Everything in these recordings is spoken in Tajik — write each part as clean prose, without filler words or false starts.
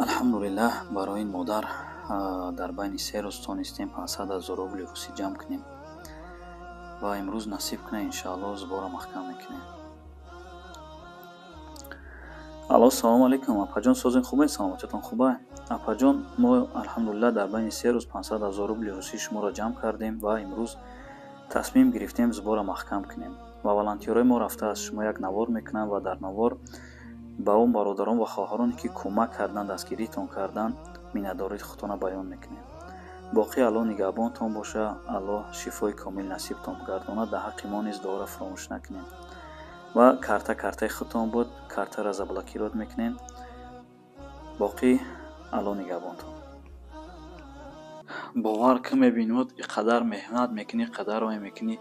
Алҳамдулиллаҳ, барои ин модар дар байни 3 рӯз тонистем 500 000 рубли русӣ ҷамъ кунем ва имрӯз насиб кунем, иншааллоҳ сбора маҳкам мекунем. Алло, салому алейкум, апаҷон, созин хубен, саломатиятон хуба? Апаҷон, мо алҳамдулиллаҳ дар байни 3 рӯз 500 000 рубли русӣ шуморо ҷамъ кардем ва имрӯз тасмим гирифтем сбора маҳкам кунем ва волонтёрҳои мо рафта аз шумо як навор мекунанд ва дар навор ба он бародарон ва хоҳароне ки кӯмак карданд, дастгиритон карданд, миннатдории худтона баён мекунем. Боқӣ Аллоҳ нигаҳбонтон боша, Аллоҳ шифои комил насибтон гардонад, дар ҳаққи мо низ дуоро фаромӯш накунем. Ва карта картаи худтон буд, картаро заблокировать мекунем. Боқӣ Аллоҳ нигаҳбонтон. Бовар ки мебинод, и қадар меҳнат мекунӣ, қадар ой мекунӣ,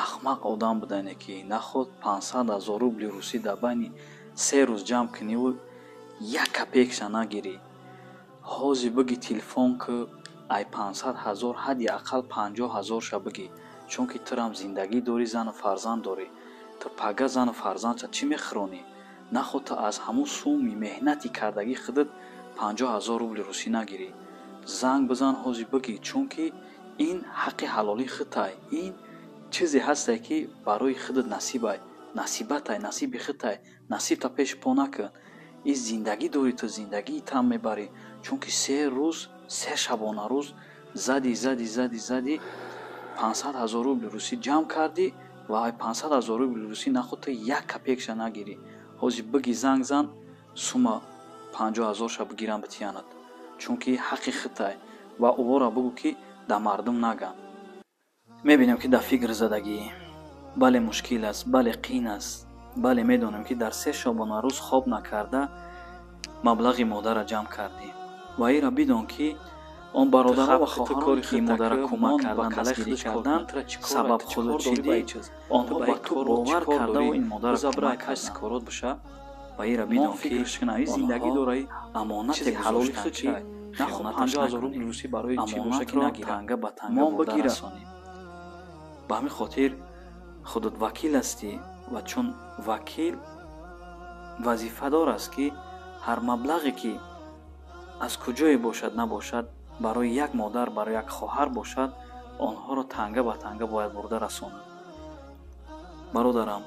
ахмақ одам будане ки наход 500 000 рубли русӣ дар байни 3 рӯз ҷамъ куниву як копейкша нагирӣ. Ҳозир биги телефон ки ай 500 000 ҳадди ақал 50 000-ша биги, чунки турам зиндагӣ дорӣ, зану фарзанд дорӣ. Ту пага зану фарзандша чӣ мехӯронӣ? Наход ту аз ҳамун сумми меҳнати кардагии худат 50 000 рубли русӣ нагирӣ. Занг бизан, ҳозир биги, чунки ин ҳаққи ҳалолии худтай. Ин чизе ҳасте ки барои худат насибай, насибатай, насиби худтай. Насибта пеши по накун. Ин зиндагӣ дорӣ, ту зиндагии там мебарӣ, чунки 3 рӯз, 3 шабонарӯз зади, зади, зади, зади 500 000 рубли русӣ ҷамъ кардӣ ва ай 500 000 рубли русӣ наход ту як копейкша нагирӣ. Ҳозир биги, занг зан, сума 50 000-ша бигирам битиянад, чунки ҳаққи худтай. Ва ӯро бугӯ ки да мардум наган. Мебинем ки дар фикр задагӣ. Бале, мушкил аст, бале, қин аст, бале, медонем ки дар 3 шабонарӯз хоб накарда маблағи модарро ҷамъ кардӣ. Ва инро бидон ки он бародарон ва хоҳароне ки модарро кӯмак кардан, дастгирӣ кардан, сабаб худучидӣ, онҳо ба ту бовар кардаву ин модарро кӯмак карданд. Ва инро бидон ки онҳо амонате гузоштанд ки хиёнаташ накунӣ, амонатро танга ба танга бурда расонӣ. Ба ҳамин хотир худат вакил ҳастӣ ва чун вакил вазифадор аст ки ҳар маблағе ки аз куҷое бошад набошад, барои як модар, барои як хоҳар бошад, онҳоро танга ба танга бояд бурда расонад. Бародарам,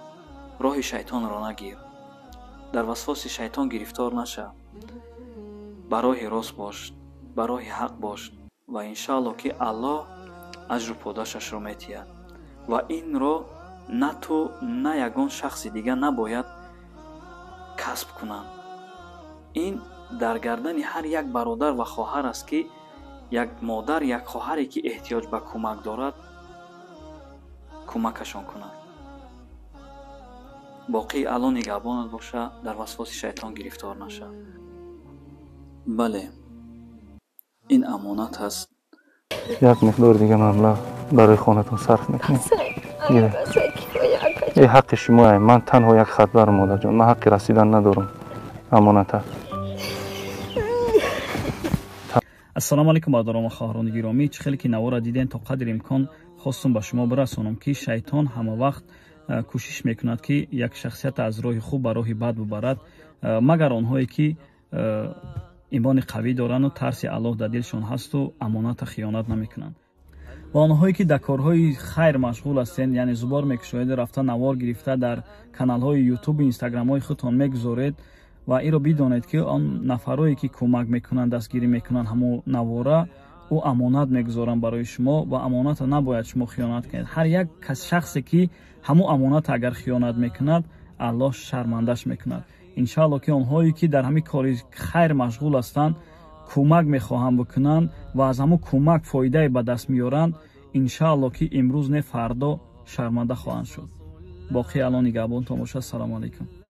роҳи шайтонро нагир, дар васвоси шайтон гирифтор наша, ба роҳи рост бош, ба роҳи ҳақ бош ва иншааллоҳ ки Аллоҳ аҷру подошашро метиҳад. Ва инро на ту, на ягон шахси дигар набояд касб кунанд. Ин дар гардани ҳар як бародар ва хоҳар аст ки як модар, як хоҳаре ки эҳтиёҷ ба кӯмак дорад, кӯмакашон кунад. Боқӣ Аллоҳ нигаҳбонат боша, дар васвоси шайтон гирифтор наша. Бале, ин амонат аст. Як миқдор дига маблағ барои хонатон сарф мекунем. Ин ҳаққи шумоае. Ман танҳо як хатбар, модарҷон, ман ҳаққи расидан надорам. Амонат аст. Ассалому алайкум, бародарон ва хоҳарони гиромӣ. Чӣ хеле ки навора диден, то қадри имкон хостум ба шумо бирасонам ки шайтон ҳама вақт кӯшиш мекунад ки як шахсият аз роҳи хуб ба роҳи бад бубарад, магар онҳое ки имони қавӣ дорану тарси Аллоҳ дар дилшон ҳасту амоната хиёнат намекунанд. Ва онҳое ки дар корҳои хайр машғул ҳастед, яъне зубор мекушоед, рафта навор гирифта дар каналҳои ютубу инстаграмҳои худтон мегузоред, ва инро бидонед ки он нафарое ки кӯмак мекунанд, дастгирӣ мекунанд, ҳамон навора ӯ амонат мегузоранд барои шумо ва амоната набояд шумо хиёнат кунед. Ҳар як шахсе ки ҳамон амоната агар хиёнат мекунад, Аллоҳ шармандаш мекунад. Иншааллоҳ ки онҳое ки дар ҳамин кори хайр машғул ҳастанд, кӯмак мехоҳанд бикунанд ва аз ҳамон кӯмак фоидае ба даст меоранд, иншааллоҳ ки имрӯз не фардо шарманда хоҳанд шуд. Боқӣ Аллоҳ нигаҳбонтон бошад. Ассалому алайкум.